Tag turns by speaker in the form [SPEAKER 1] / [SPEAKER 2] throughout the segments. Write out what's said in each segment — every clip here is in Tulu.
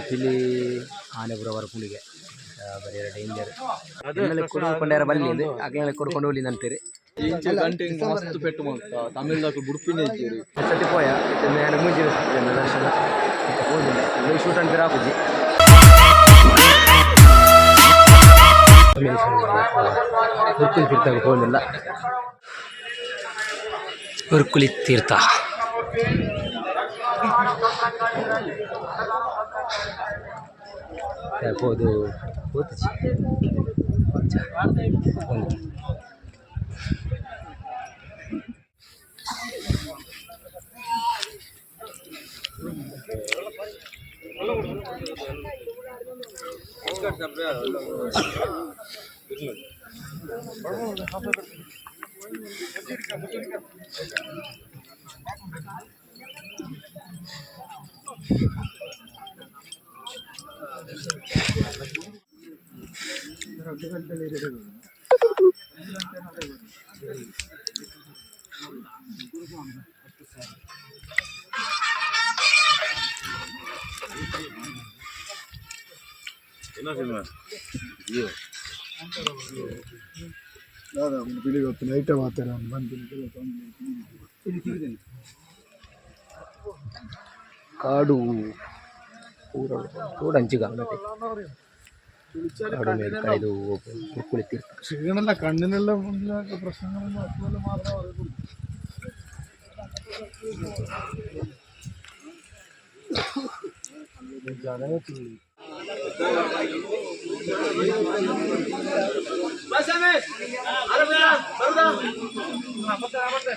[SPEAKER 1] ಪಿಲಿ ಆನೆ ಪೂರ ಬರ್ಪುಂಡಿಗೆ ಬರಿಯರ ಡೇಂಜರ್. ಕೊಡು ಕೊಂಡಾರ ಬಲ್ಲಿ ಅಗ್ಲೆನ ಕೊಡ್ಕೊಂಡು ಹೋಲಿ ಅಂತೀರಿ.
[SPEAKER 2] ಇಂಚ ಗಂಟೆ ಮಸ್ತ್ ಪೆಟ್ಟು ಮಲ್ತ ತಮಿಳ್ದಕ್ಲು ಬುಡ್ಪಿನ ಇಜ್ಜೆರ್.
[SPEAKER 1] ಸತಿ ಪೋಯ ಇತ್ತೆ ಮೇನ್ ಮೂಜಿ ದರ್ಶನ ಇತ್ತೆ ಪೋದಿಲ್ಲ. ಶೂಟ್ ಅಂತ ಆಪುಜಿ. ಉರ್ಕುಲಿ ತೀರ್ಥ ಹೋಗಿಲ್ಲ. ಉರ್ಕುಲಿ ತೀರ್ಥ ಪೋದು ಪೋತುಜಿ ಒಂದು.
[SPEAKER 3] ನೈಟ್ ಮಾತಾಡ ಬಂದು.
[SPEAKER 1] ಕಾಡು ಪೂರ ತೋಡು ಅಂಚಿಗ ಕಾಡು ಮೇಲೆ ಕಳೆದು ಉರ್ಕುಳಿ ತೀರ್ಥ.
[SPEAKER 3] ക്ഷീണല്ല, കണ്ണിനെല്ലാം പ്രശ്നങ്ങളും അതുപോലെ മാത്രമേ അറിയുള്ളൂ.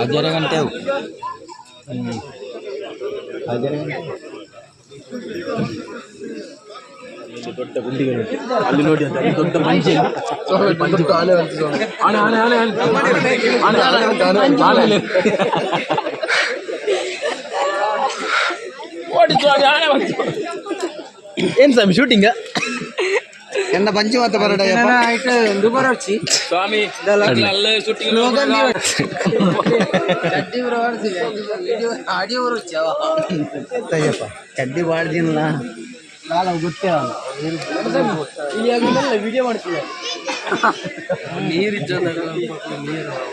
[SPEAKER 2] ಅಜರ ಗಂಟೆ ಅವು. ದೊಡ್ಡ ಗುಂಡಿಗಳು ಅಲ್ಲಿ ನೋಡಿ ಅಂತ. ಅಲ್ಲಿ ದೊಡ್ಡ ಪಂಜೆ. ಆನೆ ಆನೆ ಆನೆ ಆನೆ ಆನೆ ಆನೆ ಆನೆ. ಓಡಿತು ಆನೆ ಆನೆ ಬಂತು. ಏನ್ ಸ್ವಾಮಿ, ಶೂಟಿಂಗ್?
[SPEAKER 4] ಎನ್ನ ಪಂಚಿ ಮಾತ ಬರಡ.
[SPEAKER 2] ಸ್ವಾಮಿ, ಅಲ್ಲೇ ಶೂಟಿಂಗ್.
[SPEAKER 4] ಅಯ್ಯಪ್ಪ, ಕಡ್ಡಿ ಬಾಳ್ದಿಲ್ಲ. ಗೊತ್ತೇ.
[SPEAKER 2] ವಿಡಿಯೋ ಮಾಡ್ತೀವಿ.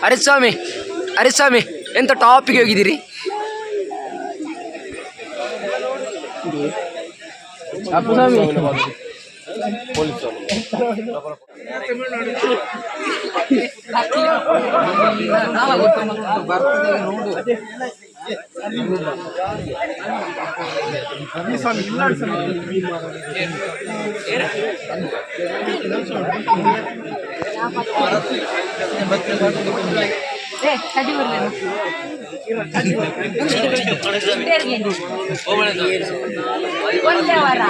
[SPEAKER 1] ಅರೆ ಸ್ವಾಮಿ, ಅರೆ ಸ್ವಾಮಿ, ಎಂತ ಟಾಪಿಗೆ ಹೋಗಿದ್ದೀರಿ?
[SPEAKER 2] ಅಪ್ಪು ಸ್ವಾಮಿ.
[SPEAKER 5] ಏ, ಕಡ್ಡಿ ಬರ್ಲೇನು? ಒಂದೇ ವಾರ.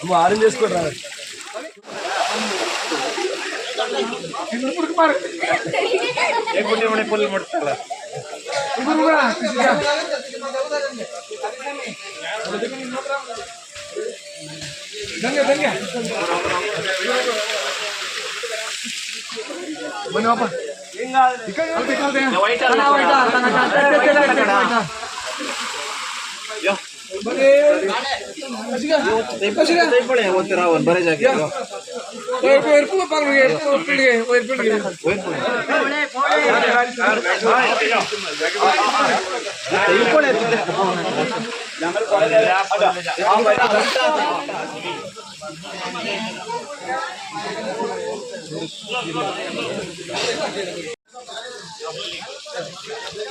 [SPEAKER 2] అమ్మ, ఆరెంజ్ చేసుకోరా.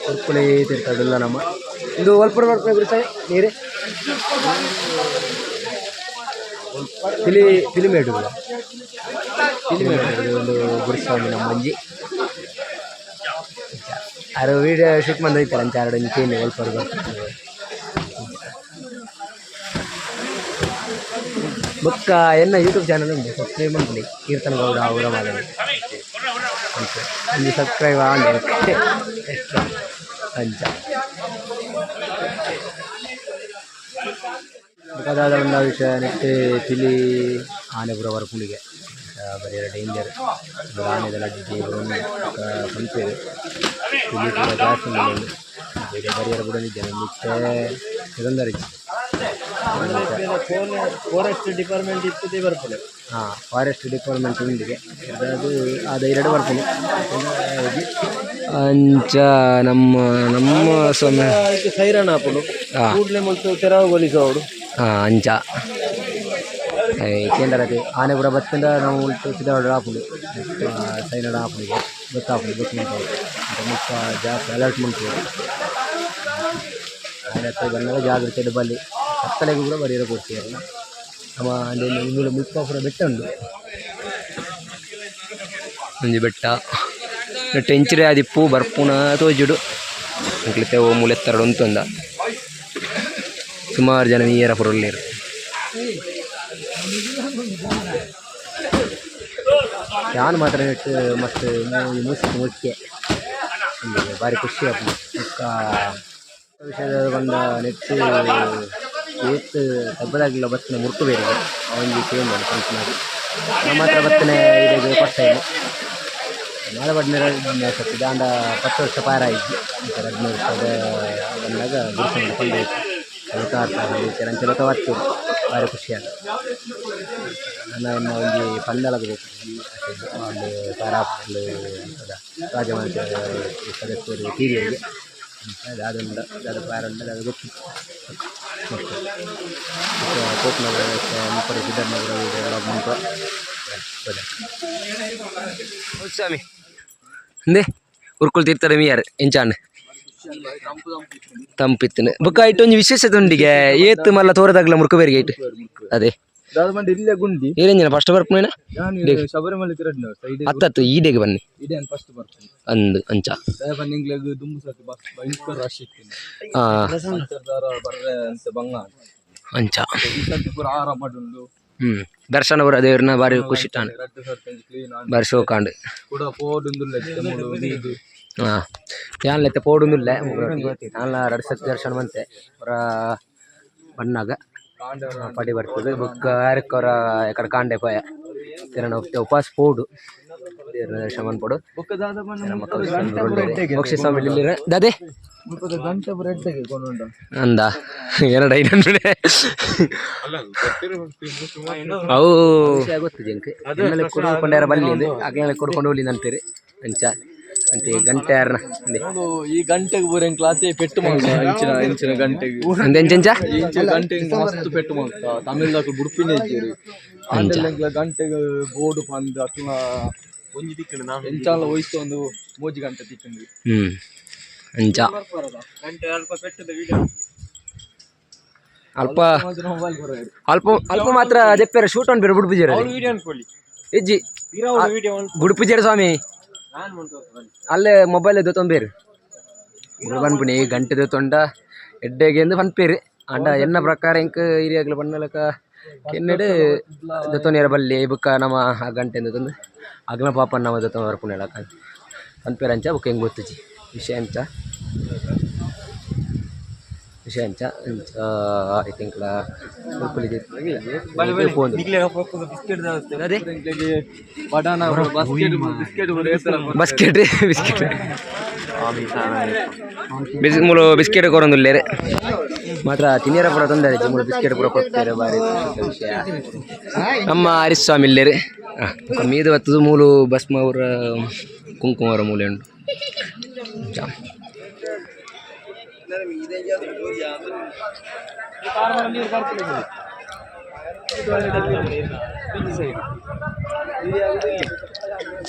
[SPEAKER 1] ಉರ್ಕುಳಿ ತೀರ್ಥಡುಲ್ಲ ನಮ್ಮ. ಇದು ಒಲ್ಪುರ ಬರ್ಪುನ ಗುರುಸಾಯಿ ನೀರು ಪಿಲಿ ಪಿಲಿಮೇಡು ಪಿಲಿಮೇಡು ಒಂದು ಗುರುಸ್ವಾಮಿ ನಮ್ಮ ಮಂಜಿ ಆರು ವೀಡಿಯೋ ಶೂಟ್ ಬಂದೈತಾರೆ ಅಂತ. ಆರು ಒಂಜಿ ಕೇಳಿ ಒಲ್ಪರು ಬರ್ಪುನ. ಬೊಕ್ಕ ಎನ್ನ ಯೂಟ್ಯೂಬ್ ಚಾನಲ್ ಉಂಟು, ಸಬ್ಸ್ಕ್ರೈಬ್ ಮಲ್ಪುಲೆ, ಕೀರ್ತನ ಗೌಡ ಅವರ ಮಾದರಿ. ಅಂಚ ಒಂಜಿ ಸಬ್ಸ್ಕ್ರೈಬ್ ಆಂಡ್ ಎಕ್ಸ್ಟ್ರಾ ಅಂಚ. ಬೊಕ್ಕ ದಾದ ಉಂಡ ವಿಷಯ, ನೆಟ್ ಪಿಲಿ ಆನೆ ಪೂರ ಬರ್ಪುಂಡಿಗೆ. ಬರಿಯರೆ ಡೇಂಜರ್. ಆನೆದ ಲಡ್ಡಿ ಪೂರ ಉಂಡು. ಬೊಕ್ಕ ಪನ್ಪೆರ್ ಪಿಲಿ ಪೂರ ಜಾಸ್ತಿ ಉಂಡು, ಬರಿಯರೆ ಬುಡೊಂದಿಜ್ಜೆರ್ ಇತ್ತೆ ತೊಂದರೆ ಇಜ್ಜಿ.
[SPEAKER 4] ಫಾರೆಸ್ಟ್ ಡಿಪಾರ್ಟ್ಮೆಂಟ್ ಇರ್ತದೆ, ಬರ್ಪುಂಡು.
[SPEAKER 1] ಹಾಂ, ಫಾರೆಸ್ಟ್ ಡಿಪಾರ್ಟ್ಮೆಂಟ್ ಉಂಡಿಗೆ, ಅದು ಆ ಧೈರ್ಯಡ್ ಬರ್ಪುಂಡು ಅಂಚ. ನಮ್ಮ ನಮ್ಮ ಸ್ವಾಮಿ
[SPEAKER 4] ಸೈರನ್ ಆಪುಂಡು. ಕೂಡ್ಲೆ ಮುಲ್ತು ತೆರವುಗೊಳಿಸೋಡು.
[SPEAKER 1] ಹಾಂ, ಅಂಚ ಕೇಂದ್ರತೆ ಆನೆ ಪೂರ ಬತ್ತಂಡ ನಾವು ಪಿದಾವಡ ಆಪುಂಡು, ಸೈನಡ್ ಆಪುಂಡು, ಗೊತ್ತಾಪುಂಡು, ಗೊತ್ತು ಮುಲ್ಪ ಜಾಸ್ತಿ ಅಲರ್ಟ್ ಮಲ್ಪುವೆರ್. ಆನೆ ಹತ್ರ ಬನ್ನಗ ಜಾಗ್ರತೆ ಬಲ್ಲಿ, ಕತ್ತಲೆಗ್ ಪೂರ ಬರಿಯೆರೆ ಕೊರ್ತಿಯೆರ್. ನಮ್ಮ ಅಲ್ಲಿ ಮೂಲು ಮುಲ್ಪ ಪೂರ ಬೆಟ್ಟ ಉಂಡು, ಒಂಜಿ ಬೆಟ್ಟ. ಟೆಂಚಿರೆ ಆದಿಪ್ಪು ಬರ್ಪುನ ತೋಜುಡು. ಎಂಕ್ಲೆತೆ ಓ ಮೂಲೆತ್ತರಡು ಉಂತೊಂದ ಸುಮಾರು ಜನ ಮೀಯರ ಪೂರ ಉಲ್ಲೆರ್. ಯಾನ್ ಮಾತ್ರ ನೆಟ್ ಮಸ್ತ್ ಮುಸ್ಕ್ ಮುಖ್ಯ ಬಾರಿ ಖುಷಿ ಆಪುಂಡು. ಬೊಕ್ಕ ವಿಷಯದ ಪಂಡ, ನೆಟ್ ಏತ್ ದಬ್ಬದಾಗಿಲ್ಲ ಬತ್ತಿನ ಮುರ್ಕು ಬೇರಿಗೆ ಒಂಜಿ ಕೇಂದ್ರ ಪನ್ಪಿನವು. ನಮ್ಮ ಮಾತ್ರ ಬತ್ತನೆ ಇರೆಗ್ ಫಸ್ಟ್ ಟೈಮ್. ನಾಳೆ ಸತ್ಯ ದಾಂಡ 10 ವರ್ಷ ಪಾರ ಆಯ್ತು. 15 ವರ್ಷದ ಬಂದಾಗ ಗುರುಸಂಘ ಪಂಡ ಅಂಚ ಬತ್ತು ಬಾರಿ ಖುಷಿ ಆಂಡ್. ನನ್ನ ಎನ್ನ ಒಂಜಿ ಪಂದಳಗ್ ಪೋಪುನಿ ಅಲ್ಲಿ ಪಾರ ರಾಜವಂಶ ಸದಸ್ಯರು ತೀರಿಯೆರ್. ದಾದ ಉಂಡ, ದಾದ ಪಾರ ಉಂಡ, ದಾದ ಗೊತ್ತು ಪೋಪುನ ಮುಪ್ಪಡೆ ಸಿದ್ದರಾಮಯ್ಯ ಸ್ವಾಮಿ ಇಂದೆ ಉರ್ಕುಲ್ ತೀರ್ಥರ ಮೀಯರ್ ಎಂಚಾಂಡ್ ತಂಪಿತ್ತುಂಡು. ಬೊಕ್ಕ ಐಟ್ ಒಂಜಿ ವಿಶೇಷತೆ ಉಂಡಿಗೆ, ಏತ್ ಮಲ್ಲ ತೋರದಾಗ್ಲ ಮುರ್ಕುಬೇರಿಗೆ ಐಟ್ ಅದೇ.
[SPEAKER 2] ದಾದ ಪಂಡ ಇಲ್ಲೇ ಗುಂಡಿ.
[SPEAKER 1] ಏರೆಂಜಿನ ಫಸ್ಟ್ ಬರ್ಪುನೇನ?
[SPEAKER 2] ನಾನು ಶಬರಿಮಲೆ ತಿರಡ್ನ ಸೈಡ್.
[SPEAKER 1] ಅತ್ತತ್ತು, ಈಡೆಗೆ ಬನ್ನಿ.
[SPEAKER 2] ಇಡೇ ಫಸ್ಟ್ ಬರ್ಪುನಿ.
[SPEAKER 1] ಅಂದ್ ಅಂಚ.
[SPEAKER 2] ದಾದ ಪಂಡ ಇಂಗ್ಲೆಗ್ ದುಂಬು ಸರ್ತಿ ಬಸ್ ಭಯಂಕರ ರಶ್ ಇತ್ತು. ಪಂಚರ್ದಾರ ಬರ್ರೆ ಅಂತ ಬಂಗ.
[SPEAKER 1] ಅಂಚ.
[SPEAKER 2] ಈ ಸರ್ತಿ ಪೂರ ಆರಾಮಡ್ ಉಂಡು.
[SPEAKER 1] ದರ್ಶನ ಪೂರ ದೇವ್ರನ ಬಾರಿ ಖುಷಿ ತಾಂಡ್.
[SPEAKER 2] ರಡ್ಡ್ ಸರ್ತಿ ಕ್ಲೀನ್.
[SPEAKER 1] ಬಾರಿ ಶೋಕಾಂಡ್.
[SPEAKER 2] ಕೂಡ ಪೋಡುಂದುಲ್ಲ ಮೂಲು ನೀದು.
[SPEAKER 1] ಯಾನ್ ಲೆತ್ತ ಪೋಡುಂದುಲ್ಲೆ, ಯಾನ್ಲ ರಡ್ಡ್ ಸರ್ತಿ ದರ್ಶನ ಮಂತೆ. ಪೂರ ಬನ್ನಾಗ ಪಡಿ ಬರ್ತದೆ. ಬೊಕ್ಕ ಆರಕ್ಕೆ ಎಕಡೆ ಕಾಂಡೆ ಪೋಯ ತಿರಣ ಉಪವಾಸ ಪೋಡು, ದೇವ್ರನ ದರ್ಶನ ಮನ್ಪೊಡು.
[SPEAKER 2] ಬೊಕ್ಕ ದಾದ ಪಂಡ
[SPEAKER 1] ಮೋಕ್ಷ ಸ್ವಾಮಿ ಇಲ್ಲಿರ ದಾದೆ.
[SPEAKER 2] ಮುಲ್ಪದ ಗಂಟೆ ಪೂರ ಎಡ್ಡೆಗೆ ಕೊಂಡುಂಡ.
[SPEAKER 1] ಅಂದ ಎರಡು ಐದು ಅವು ಗೊತ್ತು ಜಿಂಕ್ ಎನ್ನಲೆ ಕೊಡು ಕೊಂಡಾರ ಬಲ್ಲಿ ಅಗ್ಲನೆ ಕೊಡ್ಕೊಂಡು ಹೋಗ್ಲಿ ಅಂತೀರಿ. ಅಂಚ ಅಂತೆ ಗಂಟೆ ಯಾರನ
[SPEAKER 2] ಮೂಲು ಈ ಗಂಟೆಗೆ ಪೂರ ಎಂಕ್ಲಾತೆ ಪೆಟ್ಟು ಮಲ್ತ, ಇಂಚಿನ ಇಂಚಿನ ಗಂಟೆಗೆ.
[SPEAKER 1] ಅಂದೆ ಎಂಚ?
[SPEAKER 2] ಇಂಚಿನ ಗಂಟೆಗೆ ಮಸ್ತ್ ಪೆಟ್ಟು ಮಲ್ತ. ತಮಿಳ್ದಕ್ಲು ಬುಡ್ಪಿನೇ ಇಜ್ಜೆರ್. ಆಂಡಲ ಎಂಕ್ಲ ಗಂಟೆಗೆ ಬೋರ್ಡ್ ಪಂದ್ ಅಕ್ಲ ಒಂಜಿ ತಿಕ್ಕಂಡು ಎಂಚಾಲ ಒಯ್ತು, ಒಂದು ಮೂಜಿ ಗಂಟೆ ತಿಕ್ಕಂಡು.
[SPEAKER 1] ಅಂಚ ಅಲ್ಪ
[SPEAKER 2] ಮೊಬೈಲ್.
[SPEAKER 1] ಅಲ್ಪ ಅಲ್ಪ ಮಾತ್ರ ದೆಪ್ಪೆರ ಶೂಟ್ ಆನ್ ಬೇರೆ ಬುಡ್ಪುಜೆರ್ ಇಜ್ಜಿ, ಬುಡ್ಪುಜೆರ್ ಸ್ವಾಮಿ. ಅಲ್ಲೇ ಮೊಬೈಲ್ ದೊತ್ತೊಂಬೇರು ಪನ್ಪುನಿ ಗಂಟೆ ದೊತ್ತೊಂಡ ಎಡ್ಡೆಗೆ ಎಂದು ಪನ್ಪೇರು. ಆಂಡ ಎನ್ನ ಪ್ರಕಾರ ಎಂಕ್ ಹಿರಿಯಾಗ್ಲು ಪನ್ನಲಕ ಕೆನ್ನಡು ದೊತ್ತೊನಿಯರ ಬಲ್ಲಿ ಬುಕ್ಕ ನಮ್ಮ ಆ ಗಂಟೆ ದೊತ್ತೊಂದು ಅಗ್ಲ ಪಾಪ ನಮ್ಮ ದೊತ್ತೊಂದು ಬರ್ಪುಣೆ ಪನ್ಪೇರು. ಅಂಚ ಬುಕ್ಕ ಹೆಂಗೆ ಗೊತ್ತುಜಿ ವಿಷಯ ಅಂಚ, ವಿಷಯ ಅಂಚ ಅಂಚ. I think ಅದೇ.
[SPEAKER 2] ಬಡಾನ ಬಾಸ್ಕೆಟ್ ಬಿಸ್ಕೆಟ್.
[SPEAKER 1] ಬಸ್ಕೆಟ್ ಬಿಸ್ಕೆಟ್ ಬಿಸ್ ಮೂಲು ಬಿಸ್ಕೆಟ್ ಕೊರೊಂದುಲ್ಲೆರ್ ಮಾತ್ರ. ತಿನಿಯರ ಪೂರ ತೊಂದರೆ ಇಜ್ಜಿ, ಮೂಲು ಬಿಸ್ಕೆಟ್ ಪೂರ ಕೊಡ್ತಾರೆ. ಬಾರಿ ಖುಷಿತ ವಿಷಯ. ನಮ್ಮ ಹರಿಸ್ವಾಮಿ ಇಲ್ಲೇರು ಮೀದು ಬತ್ತದು. ಮೂಲು ಭಸ್ಮ ಅವರ ಕುಂಕುಮ ಅವರ ಮೂಲೆ ಉಂಟು. ಅಂಚ.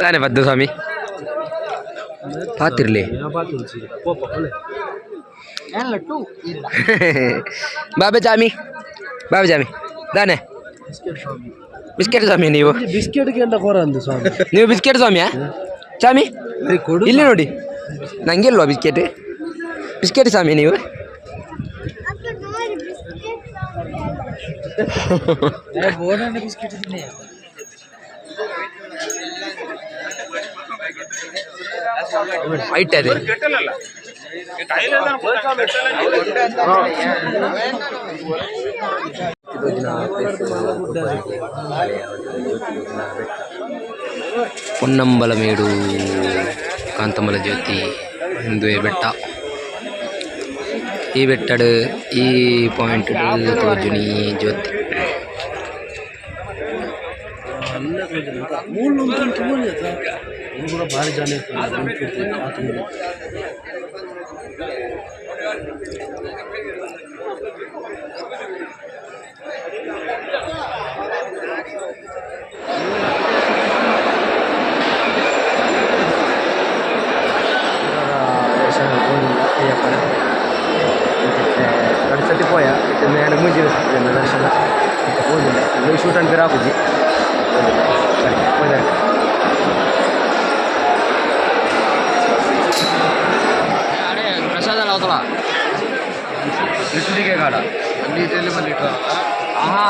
[SPEAKER 1] ತಾನೆ ಪದ್ದು ಸ್ವಾಮಿ ಪಾತಿರ್ಲಿ. ಬಾಬೆ ಚಾಮಿ, ಬಾಬೆ ಚಾಮಿ ದಾನೆ ಬಿಸ್ಕೆಟ್ ಸ್ವಾಮಿ ನೀವು.
[SPEAKER 4] ಬಿಸ್ಕೆಟ್ ಗೆಲ್ಲ ಕೊರಂದು ಸ್ವಾಮಿ.
[SPEAKER 1] ನೀವು ಬಿಸ್ಕೆಟ್ ಸ್ವಾಮಿಯಾ ಚಾಮಿ? ಇಲ್ಲಿ ನೋಡಿ, ನಂಗೆ ಇಲ್ವಾ ಬಿಸ್ಕೆಟ್? ಬಿಸ್ಕೆಟ್ ಸ್ವಾಮಿ ನೀವು. ಐಟ್ ಅದೇ. ಪೊನ್ನಂಬಲಮೇಡು ಕಾಂತಮಲ ಜ್ಯೋತಿ ಇಂದುವೆ ಬೆಟ್ಟ. ಈ ಬೆಟ್ಟಡ್ ಈ ಪಾಯಿಂಟ್ ತೋಜುನಿ ಜ್ಯೋತಿ.
[SPEAKER 4] ಭಾರಿ ಜನ ಇರ್ತಾರೆ.
[SPEAKER 1] ದರ್ಶನ ಪೋಂದಿಲ್ಲ ಅಯ್ಯಪ್ಪನ. ರಡ್ಡ್ ಸರ್ತಿ ಪೋಯ ಇತ್ತೆ ಮೇನ್ ಮೂಜಿ ದರ್ಶನ. ಇತ್ತೆ ಪೋದಿಲ್ಲ. ಶೂಟ್ ಅನ್ಪಿರ ಆಪುಜಿ. ಸರಿ, ಪೋದಾರೆ. ಪ್ರಸಾದ ಅವತಲ ಕಾಡ. ಆಹಾ.